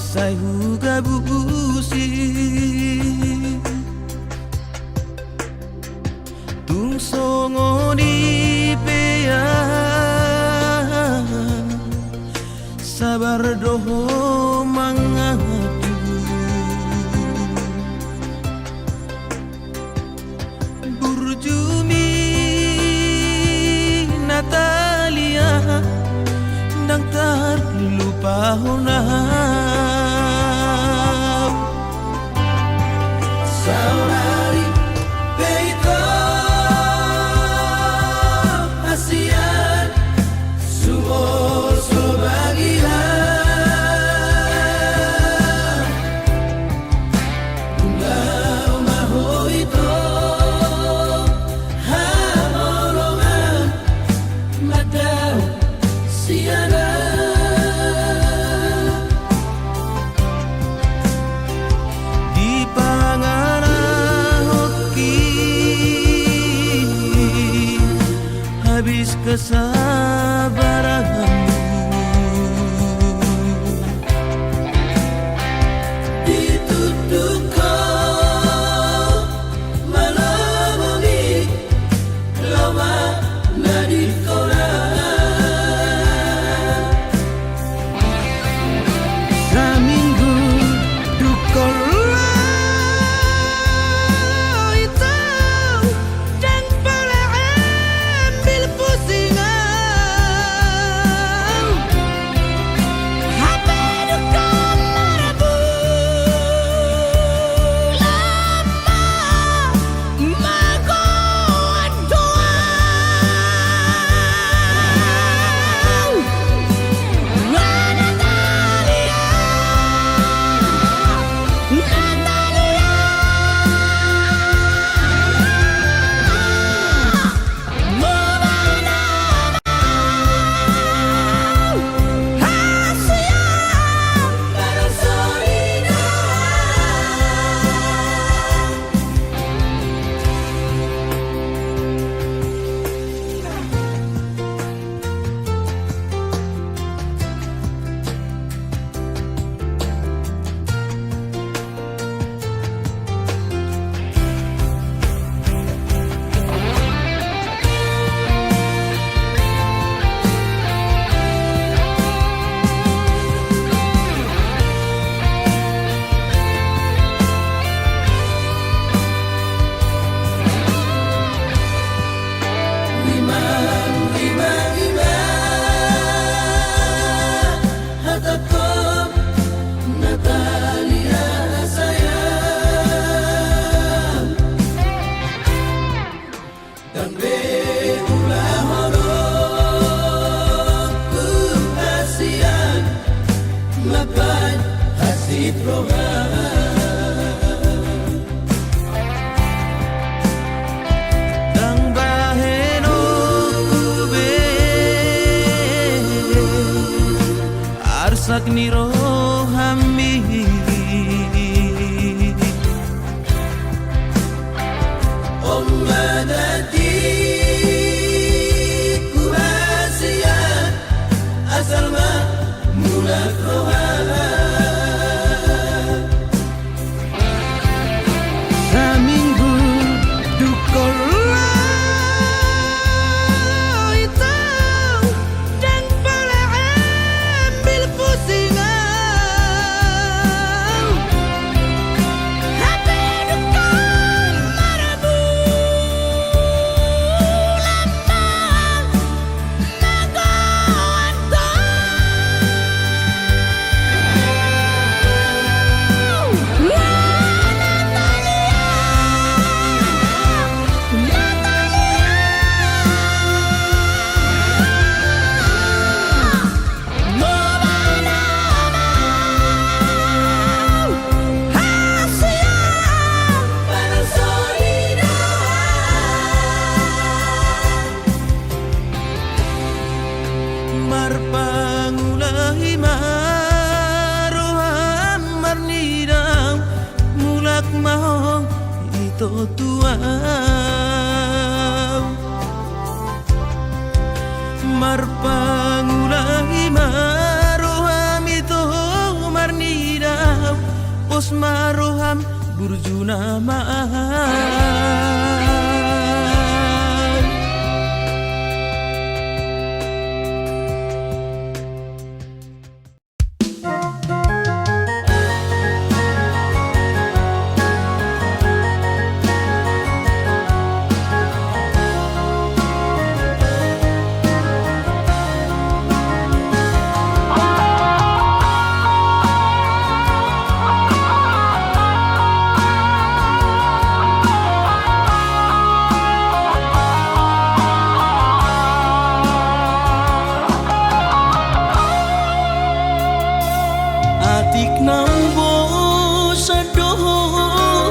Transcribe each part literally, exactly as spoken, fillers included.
Sai hugabusi. Tung songon i pe ahu sabar do ho mangadu. Burju mi Natalia, ndang tarlupahon ahu. Saonari pe ito hasian sumorso bagia. Undang ma ho ito haholongan mandao sian ahu. Dipangalahonki habis kesabaranmu. Ditunduk ho malobi, laho manadingkon ahu. Saminggu dungkon ro ito, ndang pola ambil pusing ahu. Hape dungkon marbulan ma magoan do ahu. Natalia, Natalia. Rimang, rimang, rimang. Hatangkon Natalia sayang, ndang be ulahon hasian mambahen hansit roha. Ndang bahenonku be arsak ni rohami. On ma na tingku hasian, asal ma mulak roha. Saminggu dungkon ro ito, ndang pola ambil pusing ahu. Hape dungkon marbulan ma magoan do ahu. Marpangula i ma roham marnida, mulak ma ho ito tu ahu. Marpangula i ma roham ito marnida, Pos ma roham burju na ma aha. Atik na umbosan do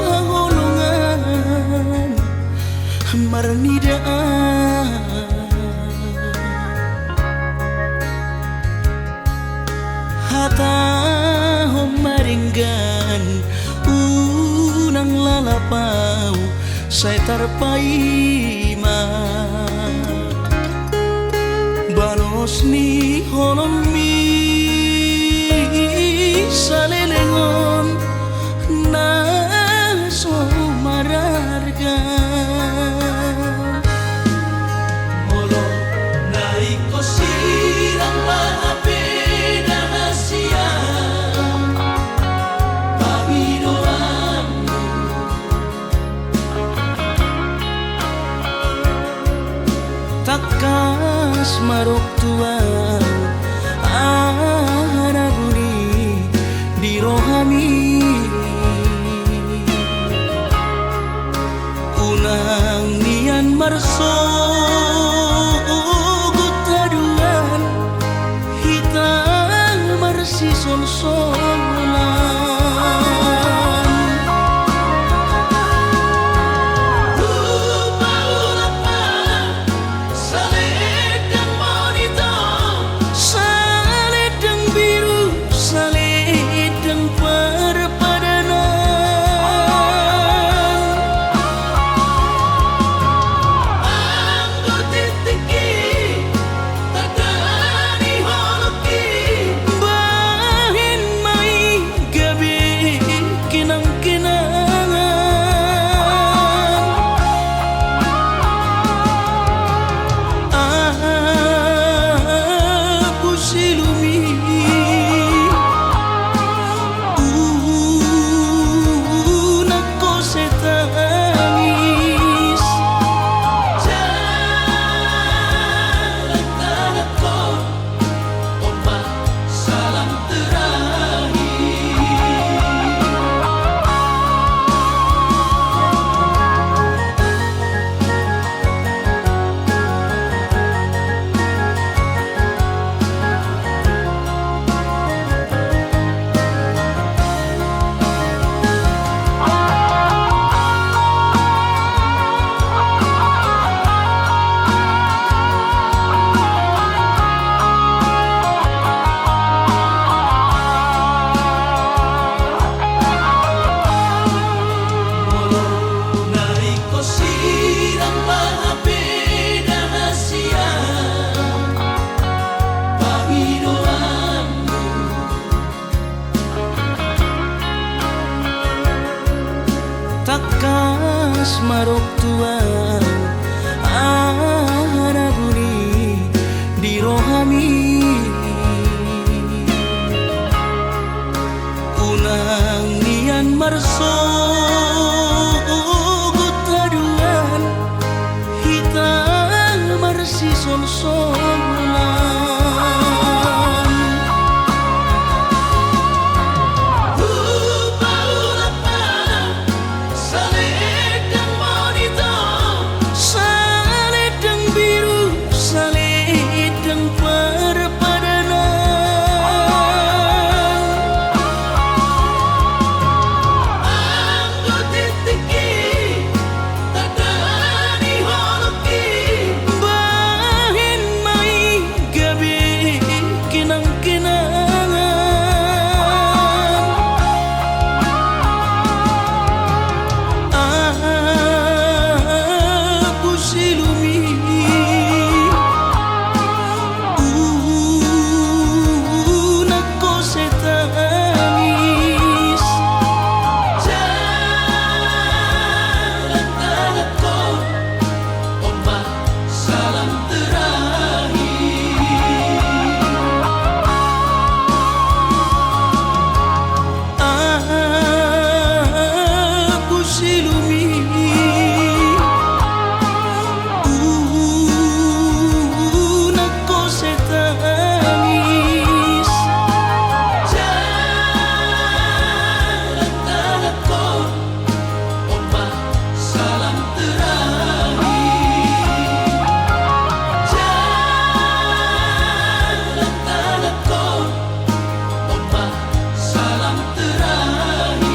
haholongan marnidaan. Hatahon ma denggan, unang lalap ahu sai tarpaima. Balos ni holongmi saleleng on na so mararga. Molo na ingkon sirang ma hape da hasian pangidoanmu. Tangkas ma dok tu ahu aha na buni di rohami. Unang nian marsogot haduan hita marsisonsonan. Hupaulak ma salendang monito, salendang biru, salendang parpadanan. Anggo tingtingki tanda ni holongki, bahen ma i gabe kenangkenangan. Ahu silumi unang kose tangis. Jalan tanganku. Tangkas ma dok tu ahu aha na buni di rohami. Unang nian marsogot haduan hita marsisonsonan. Hupaulak ma salendang monito, salendang biru, salendang parpadanan. Silumi, unang ho sai tangis. Jalan tangan ho, on ma salam terakhir. Jalan tangan ho, on ma salam terakhir.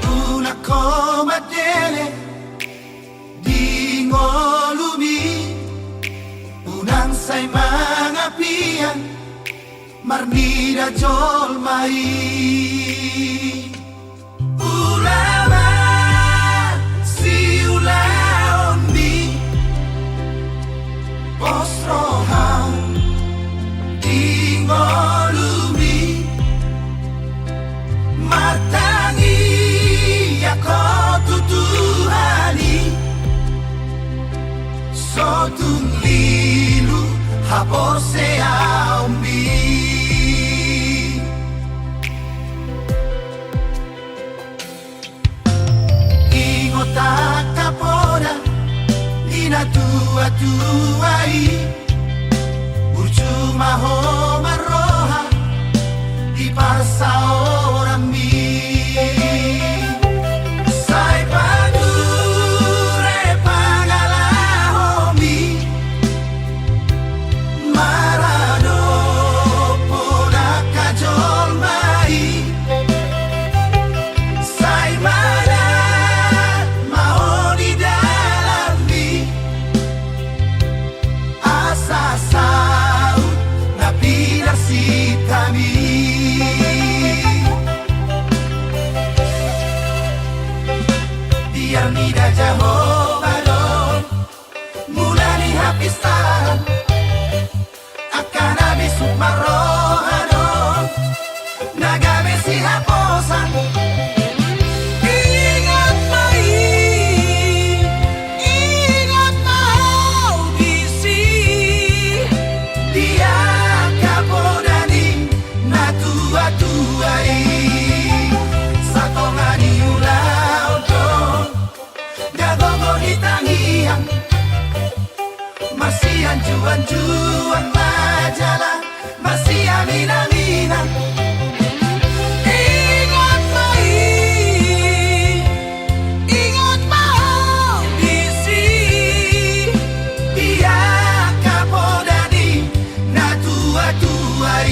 Unang ho mandele di ngolumi, unang sai mangapian marnida jolma i. Ula ma siulaonmi, pos roham di ngolumi, martangiang ho tu Tuhan i, so tung lilu haporseaonmi. Ingot angka poda ni natuatua i, burju ma ho marroha di parsaoranmi. Sai pature pangalahomi, maradophon angka jolma i, sai manat ma ho di dalanmi, asa saut na pinarsinta mi. Biar mida Jahowa do mula ni hapistaan, angka na bisuk marroha do na gabe sihaposan. Ingot ma i, ingot ma ho disi, di angka poda ni natuatua i, satonga ni ulaon do na gogo ni tangiang, marsianjuanjuan ma jala marsiaminaminan. Ingot ma i, ingot ma ho disi, di angka poda ni natuatua i.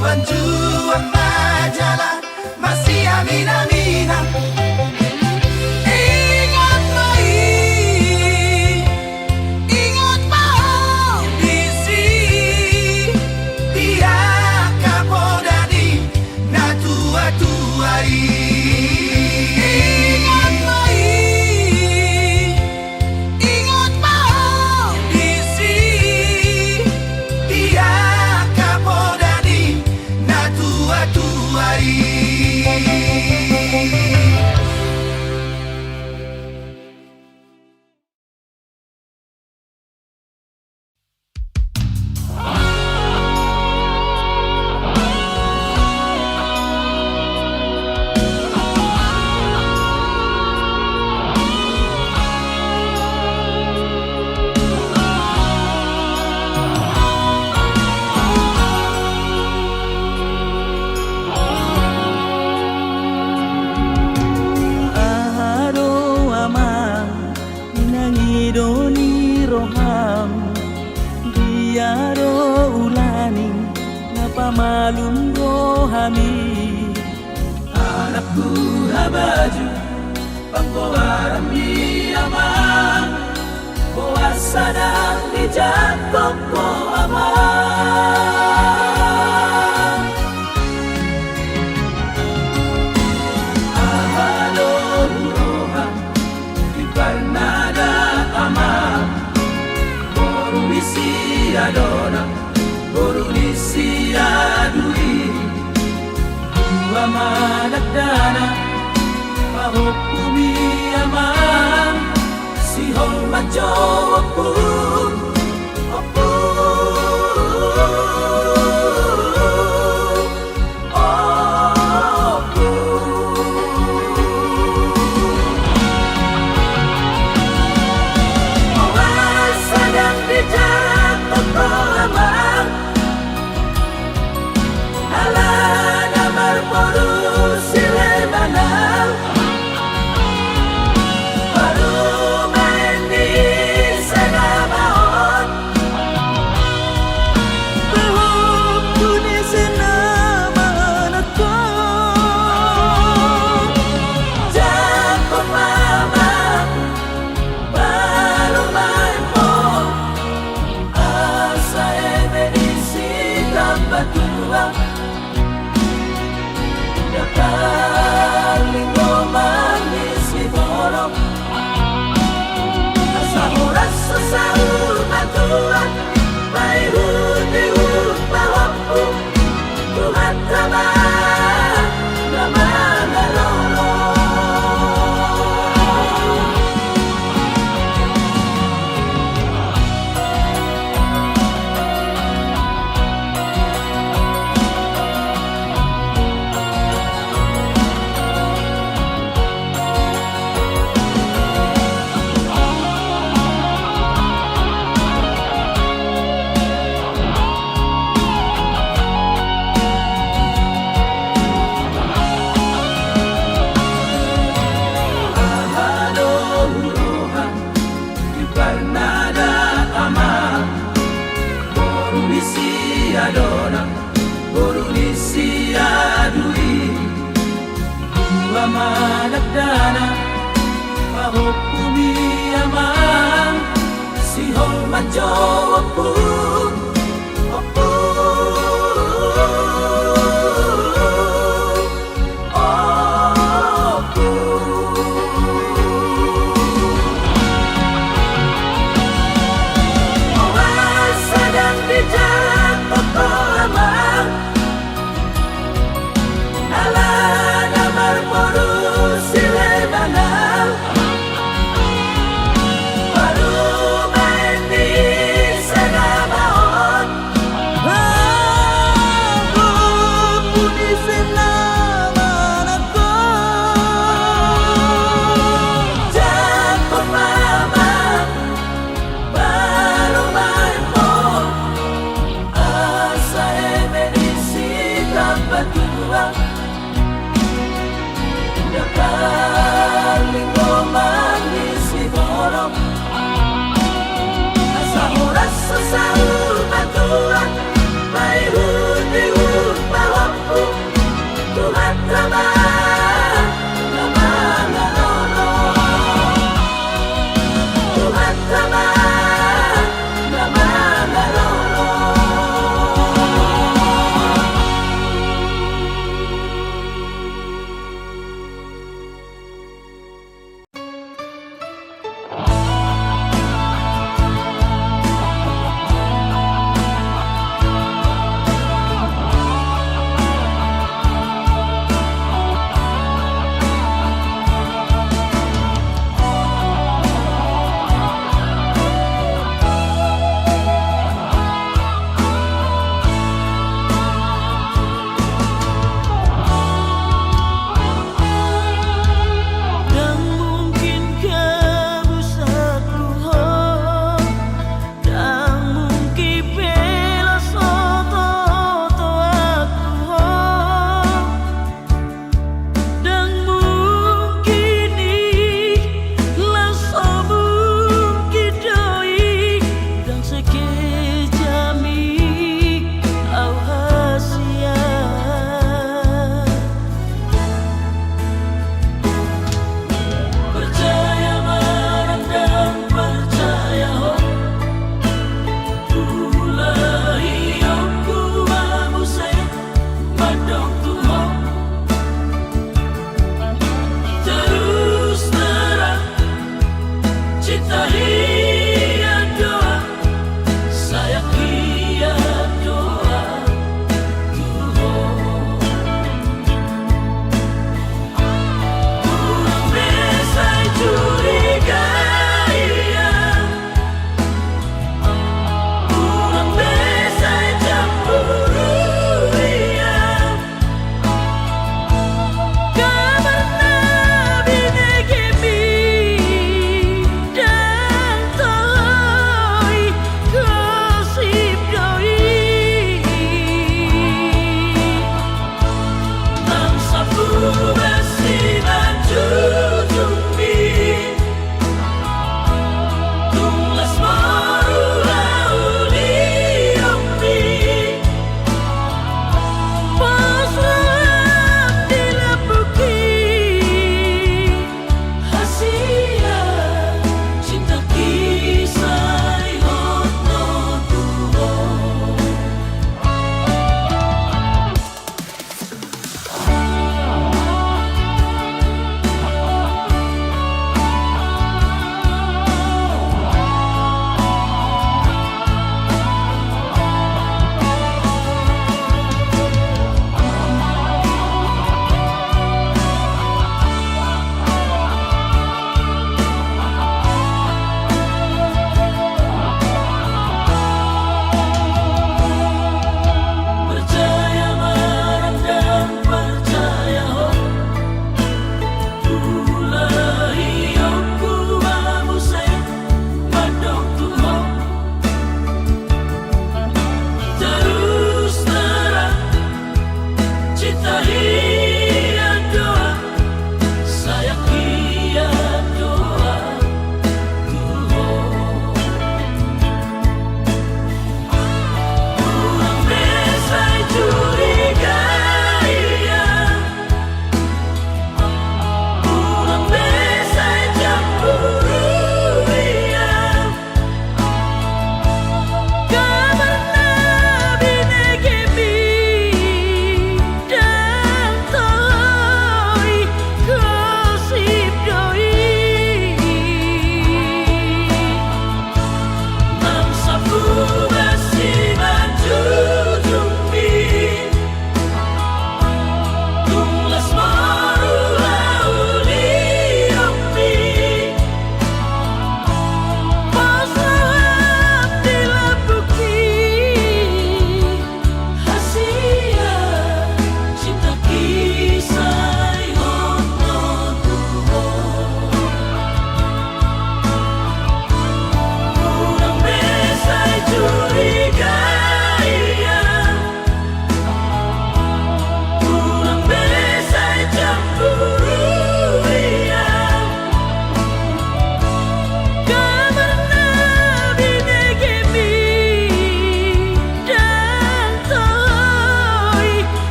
Juang-juang ma jala masiamin-aminan. Ingot ma i, ingot ma ho disi, di angka poda ni natua-tua i. Ingot ma i, ingot ma ho disi, di angka poda ni natua-tua i. Aha do amang, na mangido ni roham, dia do ulaon na pamalum roham i. Anakku Habaju, panggoaran ni amang, boasa dang dijangkon ho amang? Aha do huroha di parnada amang, boru ni si Adona, boru ni si Adui. Dua ma dakdanak, pahompu ni amang, sihol ma jo ompu, ompu. Ompu. Boasa dang dijangkon ho amang, alana marboru si Lebanon. Parumaen ni si Gamaon, pahompu ni si Namaanakhon. Jangkon ma amang parumaenmon, asa eme ni si Tambatua, dapot linggoman ni si Borok. Asa horas saur matua, paihut-ihut pahompu, Tuhanta ma na mangalolo. Aha do huroha di parnada amang, boru ni si Adona, boru ni si Adui. Dua ma dakdanak, pahompu ni amang, sihol ma jo ompu, ompu. Ompu. Boasa dang dijangkon ho amang, alana marboru si Lebanon. Parumaen ni si Gamaon.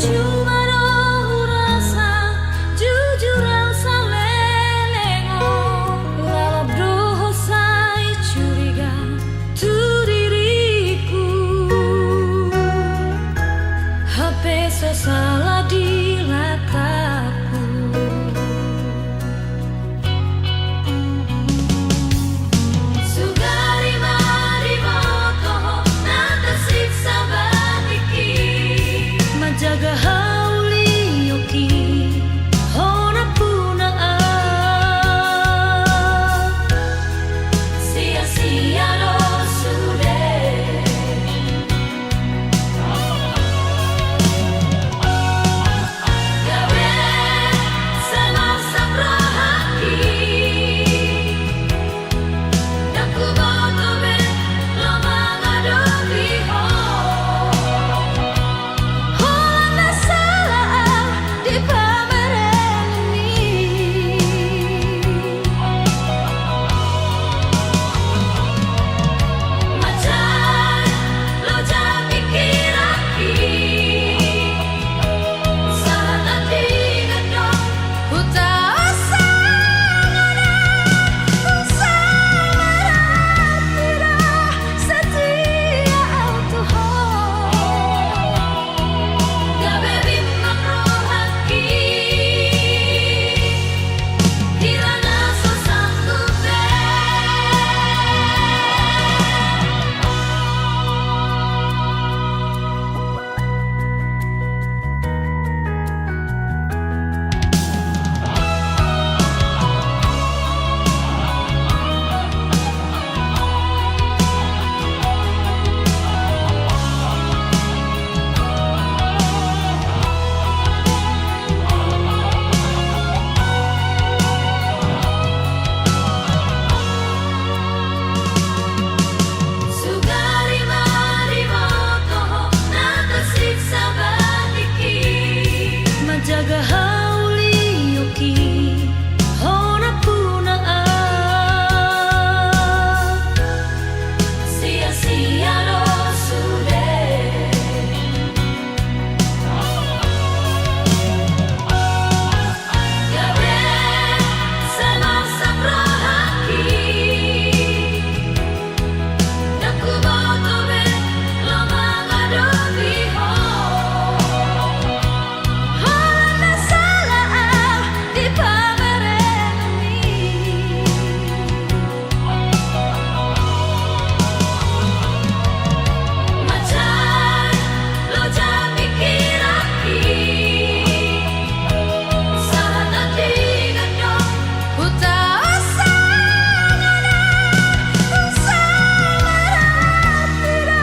Cuma do hurasa jujur au saleleng on, lalap do ho sai curiga tu diriku. Hape so sala di latapku. Sugari ma diboto ho na tarsiksa batikki. Manjaga hauliongki, ho nampuna au. Sia-sia do sude. Gabe sai marsak rohangki. Ndang huboto be laho mangadopi ho. Holan na sala au di pamerenganmi. Mansai loja pikiranki. Sahat na tinggal do. Huta osana, husa marapira, setia au tu ho. Gabe bimbang rohangki. Hira na so sanggup be. Sugari ma diboto ho na tarsiksa batikki. Manjaga hauliongki, ho nampuna au. Sia-sia do sude. Gabe sai marsak rohangki. Ndang huboto be laho mangadopi ho. Holan na sala au di pamerenganmi. Mansai loja pikiranki. Sahat na tinggal do. Huta osana, husa marapira,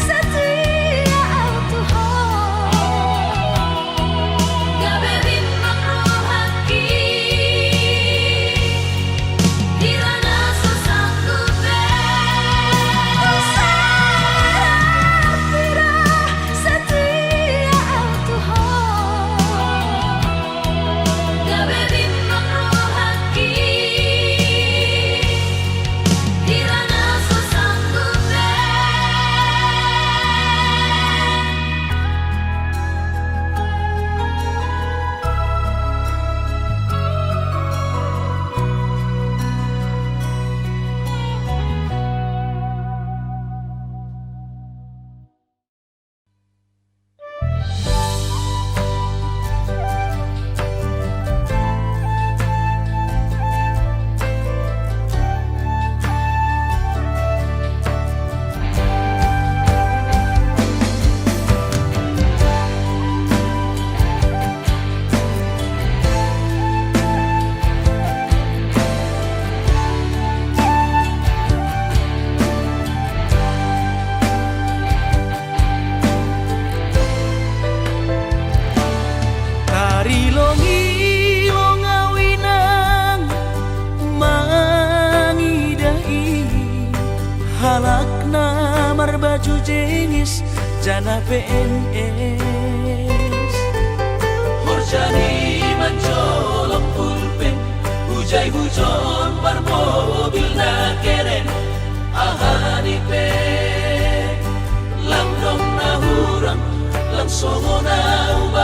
setia au tu ho. Gabe bimbang rohangki. Hira na so sanggup be. Husa marapira, setia au tu ho. Gabe bimbang rohangki. Hira na so sanggup be. Tarilongilong au inang mangida i, halak na marbaju jeans jala P N S. Horjani manjolop pulpen, hujai hujon marmobil na keren. Aha ni pe, lang dong na hurang, lang songon au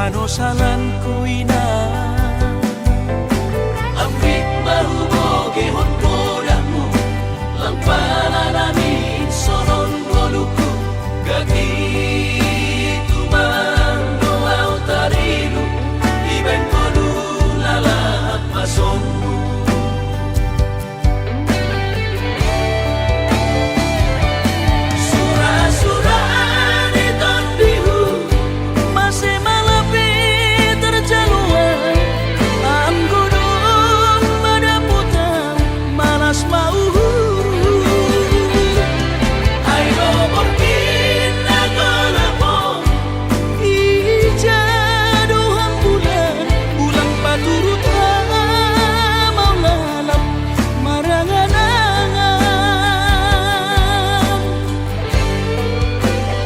Ano salanku inang, ambit ma hubogehon godangmu, lang pala namin sonon ngolungku, gati tumang do ahu tarilu, dibaen ho do lalap pasonmu. Sura-sura ni tondihu, mase ma lape tarjalo ahu, anggo dung madapotan malas ma uhurhu. Ai do borngin na golap on, ija do hambulan, bulan paturut hamaol lalap marangan-angan.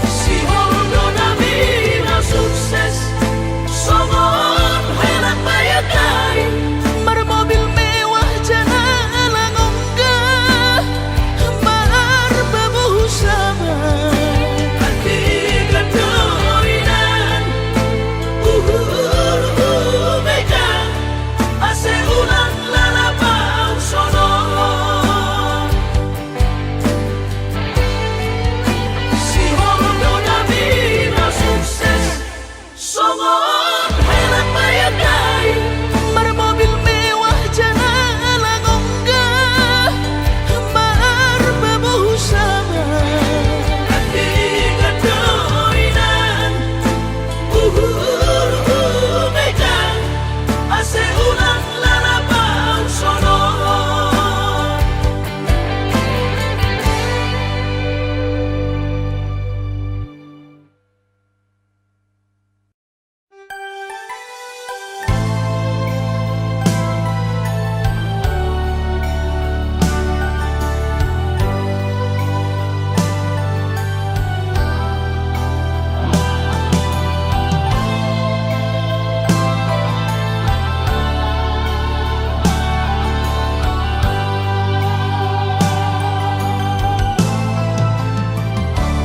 Sihol do nami na sukses, songon halak bayangkai, marmobil mewah jala lang ongga, marbabohu saba. Andigan do inang, uhurhu megang, ase ulang lalap ahu sonon. Sihol do nami na sukses, songon halak bayangkai, marmobil mewah jala lang ongga, marbabohu saba. Andigan do inang, uhurhu megang, ase ulang lalap ahu sonon.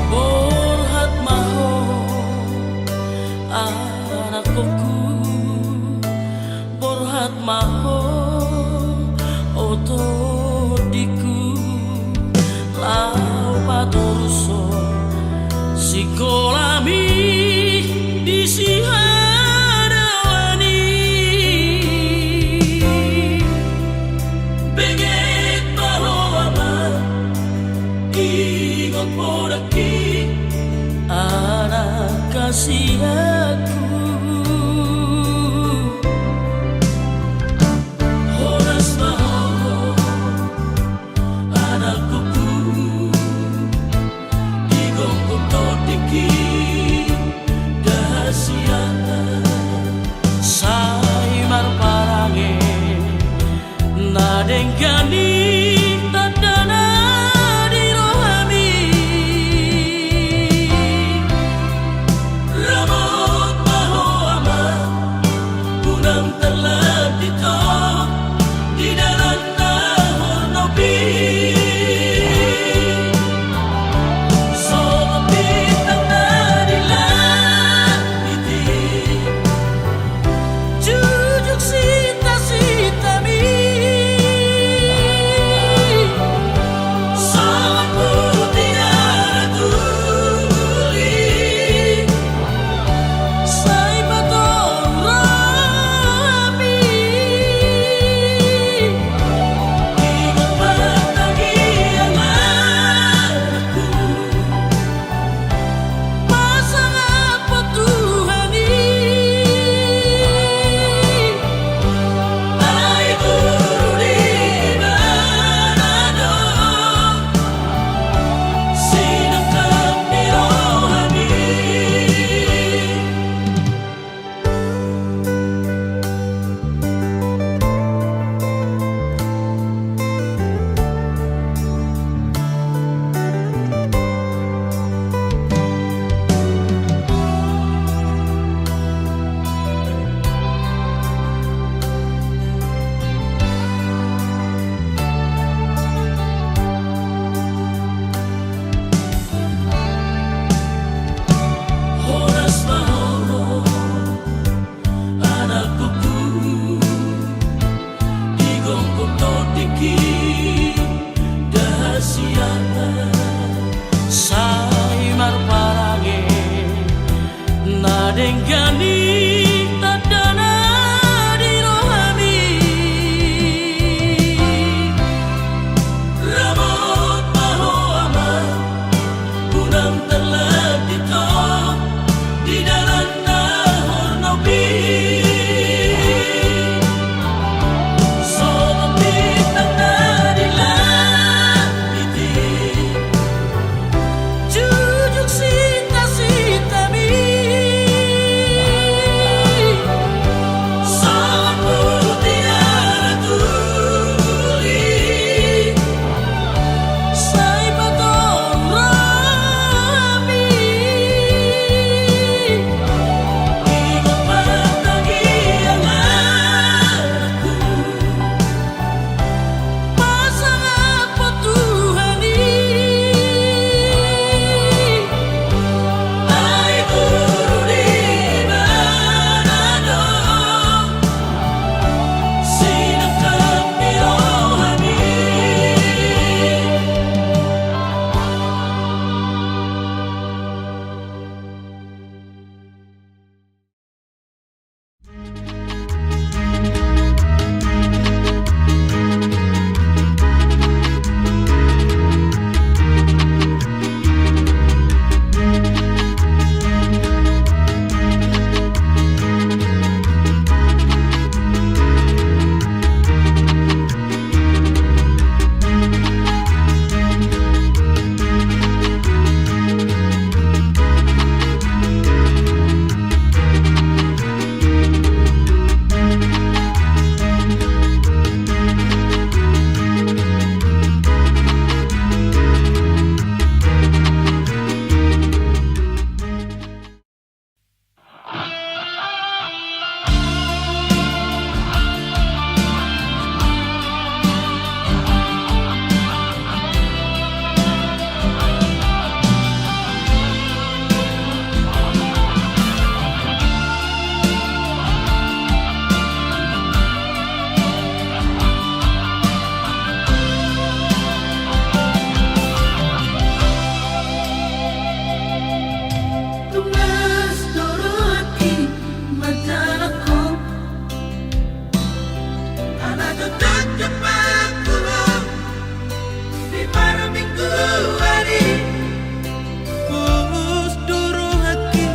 Borhat ma ho, anakkonku, borhat ma ho, o tondingku, laho patorushon sikolami di sihadawani. Benget ma ho ama, ingot podangki, anak hasianku. Horas ma ho, anakkonku, di gomgom tondingki, da hasian. Sai marparange na denggan i tandana di rohami. Ramot ma ho ama, unang tarlanjut ho di dalan na hornopi. Songon bintang na Denggan ni tandana di rohami. Ramot ma ho ama, unang tarlantik ho di dalan na hornop i. Songon bintang na di langit i, jujung sinta-sintami. Songon mutiara tuli, sai patorang rohami. Ingot martangiang anakku, pasangap ho Tuhan i. Ai guru di mana do, sinangkap ni rohami. Tunas do rohangki manjalo ho, ala do tangkap aku ho di parmingguan i. Pos do rohangki,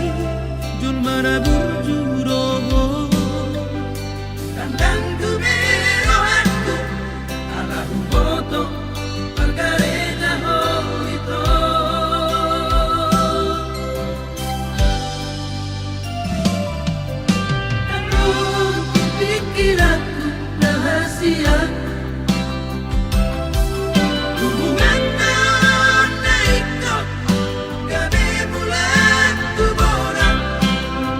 jolma na burju do ho. Tandang tu be rohangku, ala huboto parkareja ho ito. Ndang ro tu pingkiranku na hasian hubungan na ingkon gabe bulan tu bona.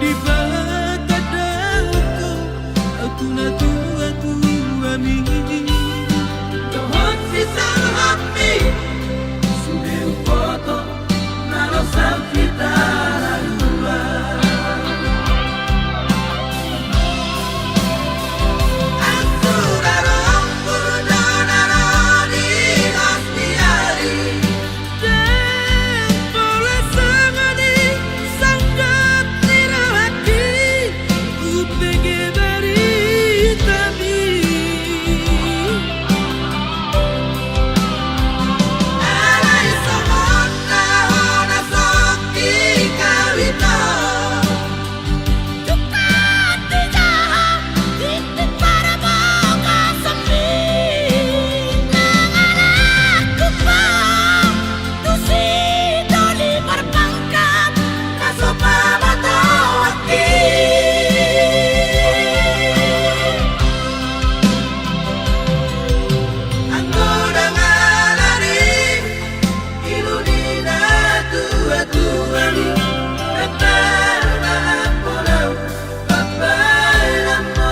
Dipatandangkon ho tu natua-tuami dohot sisahatonmi, sude huboto na ro sian hita na dua. Angkuna rohangku do na ro di hospital i. Ndang pola songon i sangkap ni rohangki, hubege baritami. Alai songon na hona songki kawin do. Jungkat di jaha, tintin parbogasan i. Mangalangkup ho tu si doli parpangkat, na so pabotohonki. Anggo ndang ala ni ilu ni natua-tuami, ndang tarbahen pola baen ho.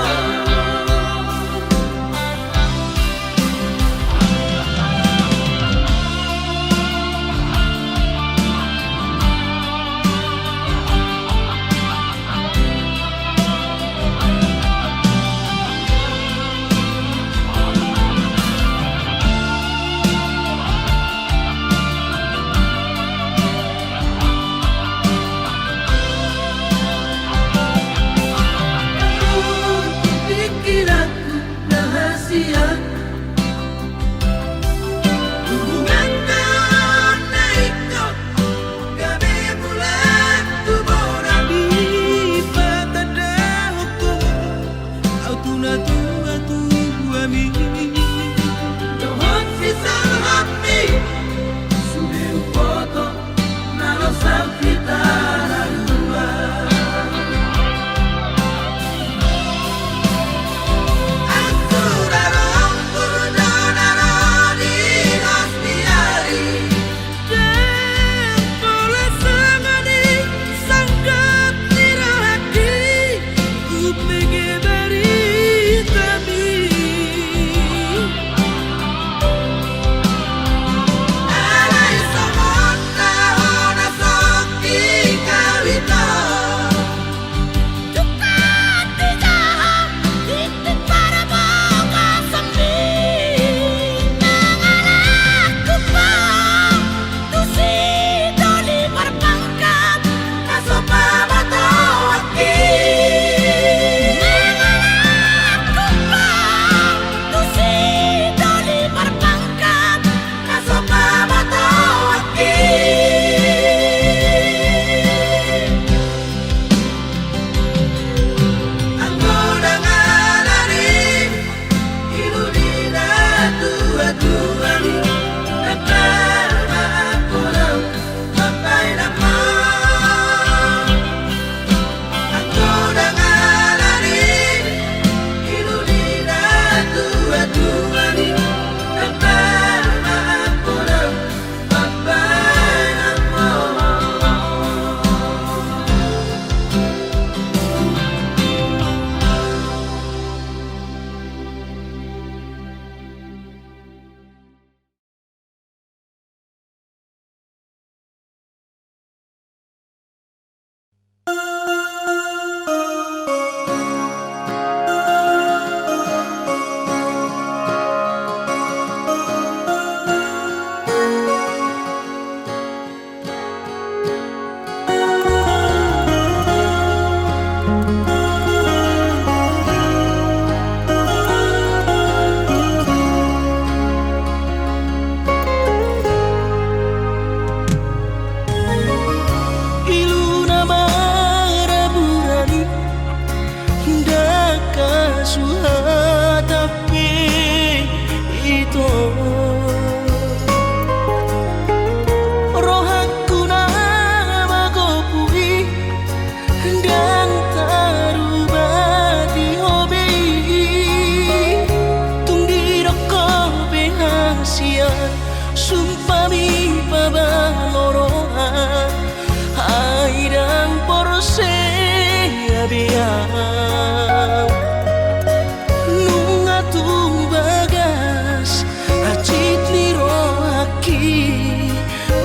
Nunga tung bagas hansit ni rohangki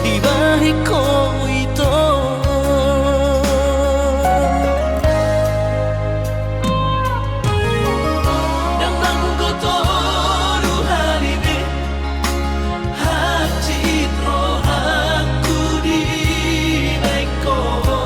dibahen ho ito. Ndang manggohi tolu hali be hansit rohangku dibahen ho.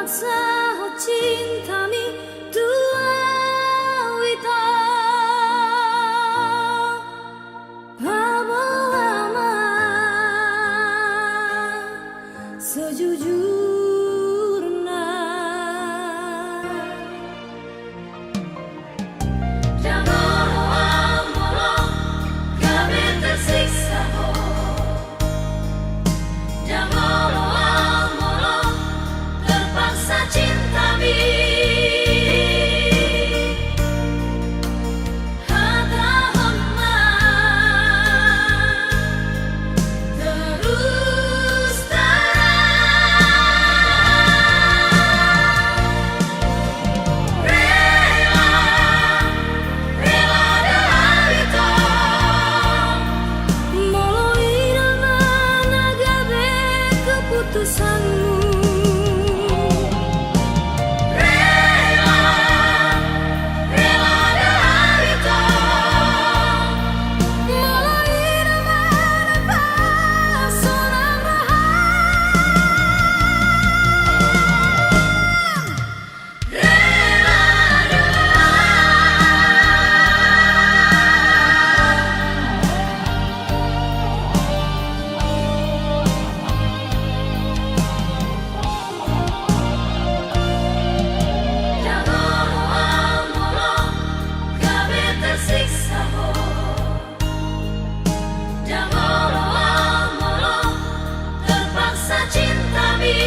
Sahat cintami tu au ito. Paboa ma sejujurna. Ndang olo au molo gabe tersiksa ho. Ndang olo au molo terpaksa cintami. Hatahon ma terus terang. Rela, rela do au ito. Molo i nama na gabe keputusanmu. Rela, rela do au ito. Molo i nama na pasonang roham. Ndang olo au molo gabe tersiksa ho. Ndang olo au molo terpaksa cintami.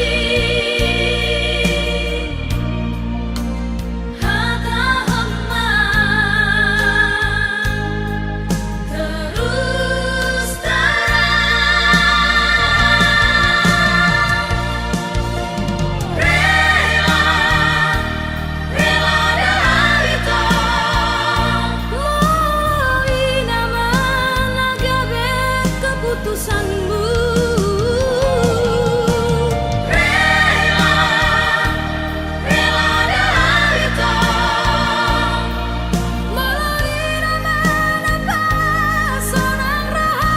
Hatahon ma terus terang. Rela, rela do au ito. Molo i nama na gabe keputusanmu. Rela, rela do au ito. Molo i nama na pasonang roham.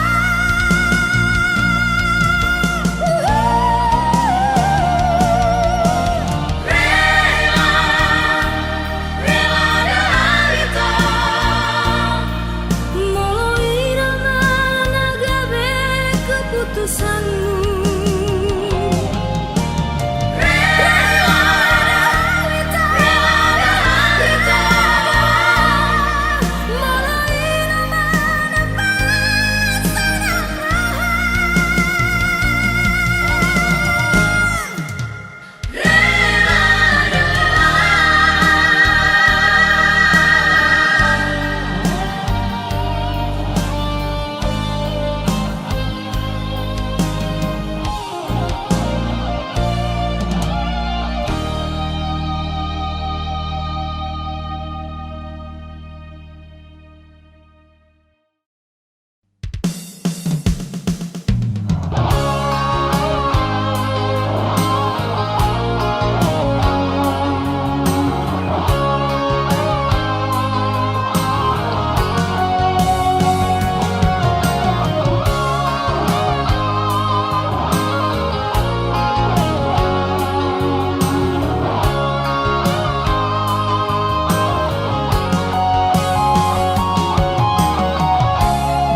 Rela, rela do au ito. Molo i nama na gabe keputusanmu. Rela, rela do au ito. Molo i nama na pasonang roham.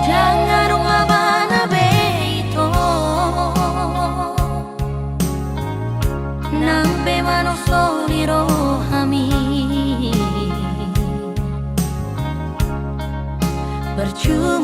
Ndang adong abana be ito, nang pe manusoli rohami. Percuma